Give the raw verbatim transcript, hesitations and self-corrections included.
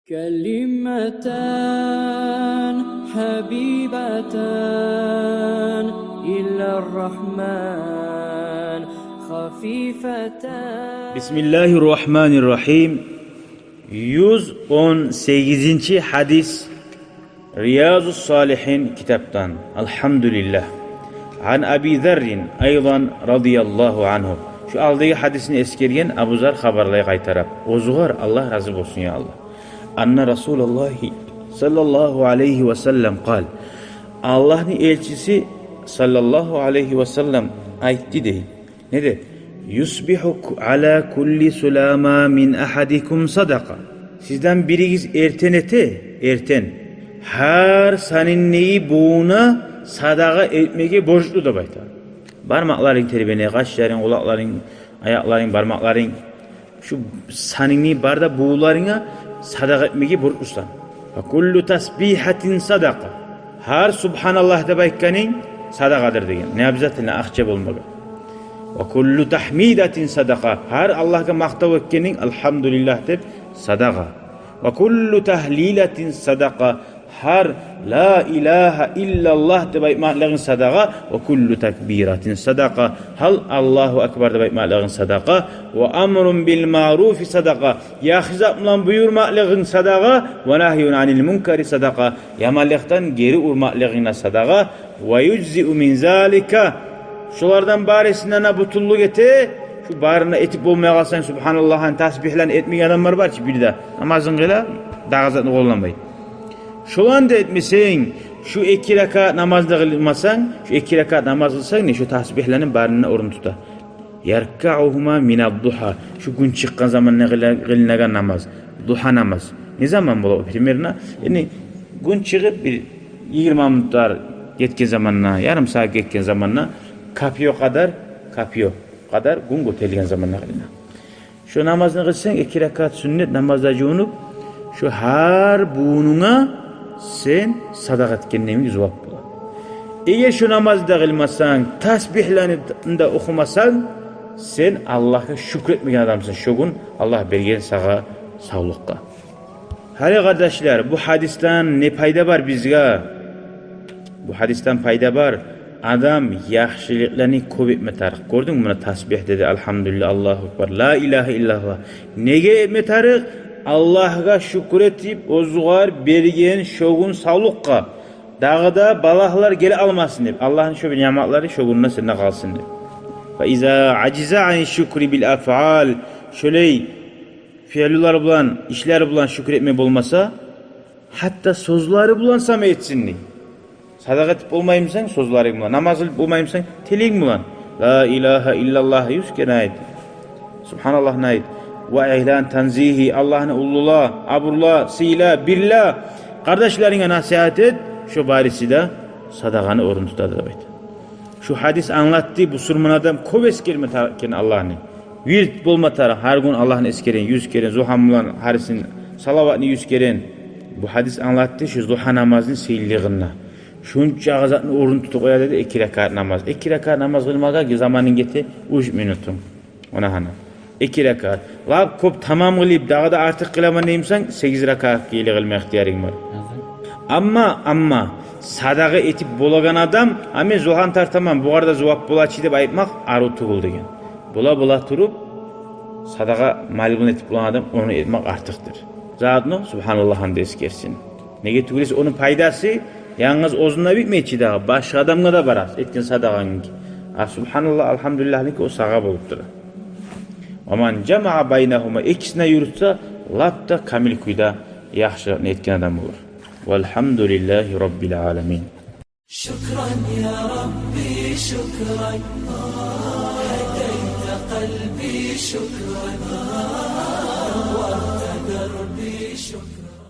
كلمتان حبيبتان إلى الرحمن خفيفتان. بسم الله الرحمن الرحيم. Юз он сегизинчи гьадис. Риязу Салигьин китапдан. Алгьамдулиллагь. عن أبي ذر أيضا رضي الله عنه. Шу алдагъы гьадисни эсгерген Абу Зар хабарлай къайтарып. Оьзюгер Аллагь рази болсун, я Аллагь. أن رسول الله صلى الله عليه وسلم قال. Аллагьны элчиси саллаллагьу алайгьи васаллам айтды дей. Не дей? يصبح على كل سلامى من أحدكم صدقة. Сизден биригиз эртен эте, эртен, гьар саниндеги бувуна садагъа этмеге борчлу деп айта. Бармакъларынг тербене, къашларынг, къулакъларынг, аякъларынг, бармакъларынг, шу санингни бары да бувуларынга садагъа этмеге борчлусан. وكل تسبيحة صدقة. Гьар субгьаналлагь деп айтгъанынг садагъадыр деген. Не обязательно акъча болмагъа. وكل تحميدة صدقة. Гьар Аллагьгъа макътав этгенинг, алгьамдулиллагь деп, садагъа. وكل تهليلة صدقة. Гьар لا إله إلا الله деп айтмакълыгъынг садагъа. وكل تكبيرة صدقة. Гьар الله أكبر деп айтмакълыгъынг садагъа. وأمر بالمعروف صدقة. Яхшы зат булан буюрмакълыгъынг садагъа. ونهي عن المنكر صدقة. Яманлыкъдан гери урмакълыгъынг да садагъа. ويجزئ من ذلك. Шолардан барысындан да бютюнлюк эте. Шу барын да этип болмай къалсанг, субгьаналлагьны, тасбигьлени этмеген адамлар бар чы бир де. Намазын къыла, дагъы затны къолламай. Шоланы да этмесенг, шу эки ракаат намазны да къылмасанг, шу эки ракаат намаз къылсанг, не шу тасбигьлени барыны да орнун тута. يركعهما من الضحى. Шу гюн чыкъгъан заманда къыла-, къылынагъан намаз. Дугьа намаз. Не заман бола о примерно? Яни гюн чыгъып бир йигирма минутлар гетген заманда, ярым сагьат гетген заманда копьё къадар, копьё къадар гюн гётерилген заманда къылына. Шу намазны къылсанг, эки ракаат сюннет намазда жувунуп, шу гьар бувунунга сен садагъа этгенден йимик зувап бола. Эгер шу намазны да къылмасанг, тасбигьлени де охумасанг, сен Аллагьгъа шюкюр этмеген адамсан шо гюн Аллагь берген сагъа савлукъгъа. Гьали, къардашлар, бу гьадисден не пайда бар бизге? Бу гьадисден пайда бар. Адам яхшылыкъланы кёп этме тарыкъ. Гёрдюнгмю, муна тасбигь деди, алгьамдулиллагь, Аллагьу акбар, ла илагьа иллаллагь. Неге этме тарыкъ? Аллагьгъа шюкюр этип, оьзюгер берген шо гюн савлукъгъа. Дагъы да балагьлар геле алмасын деп. Аллагьны шо бир ниъматлары шо гюнде сенде къалсын деп. فإذا عجز عن الشكر بالأفعال. Шолай фиълулар булан, ишлер булан шюкюр этме болмаса, гьатта сёзлери булан сама этсин дей. Садагъа этип болмаймысан сёзлеринг булан, намаз къылып болмаймысан тилинг булан. Ла илагьа иллаллагь юз керен айт. Субгьаналлагьны айт. Ва илан танзигьи, Аллагьны уллула, абурла, сыйла, бирла. Къардашларынга насигьат эт, шо бариси де садагъаны орнун тутады деп айта. Шу гьадис англатды, бусурман адам кёп эсгерме тарыкъ экен Аллагьны. Вирд болма тарыкъ, гьар гюн Аллагьны эсгереген юз керен, зугьа булан гьарисин салаватны юз керен. Бу гьадис англатды шу зугьа намазны сыйлылыгъын да. Шунча затны орнун тутуп къоя деди эки ракаат намаз. Эки ракаат намаз къылмагъа заманынг гете уьч минутунг. Она гьана. Эки ракаат. Лап кёп тамам къылып, дагъы да артыкъ къыламан деймисен, сегиз ракаат геле къылма ихтиярынг бар. Амма, амма садагъа этип болагъан адам, а мен зугьаны тартаман, бугъар да зувап бола чы деп айтмакъ арив тюгюл деген. Бола-бола туруп, садагъа малы булан этип болагъан адам ону этмек артыкъдыр. Заодно субгьаналлагьны да эсгерсин. Неге тюгюл эсе, ону пайдасы янгыз оьзюнде битмей чи дагъы, башгъа адамгъа да бара этген садагъанг. А субгьаналлагь, алгьамдулиллагьныки о сагъа болуп тура. Ва ман жамаа байнагьума, экисин юрютсе, лап да камил кюйде яхшылыкъны этген адам болур. Валгьамдулиллагьи раббил аламин. شكرا يا ربي، شكرا. هديت قلبي، شكرا. نورت دربي، شكرا.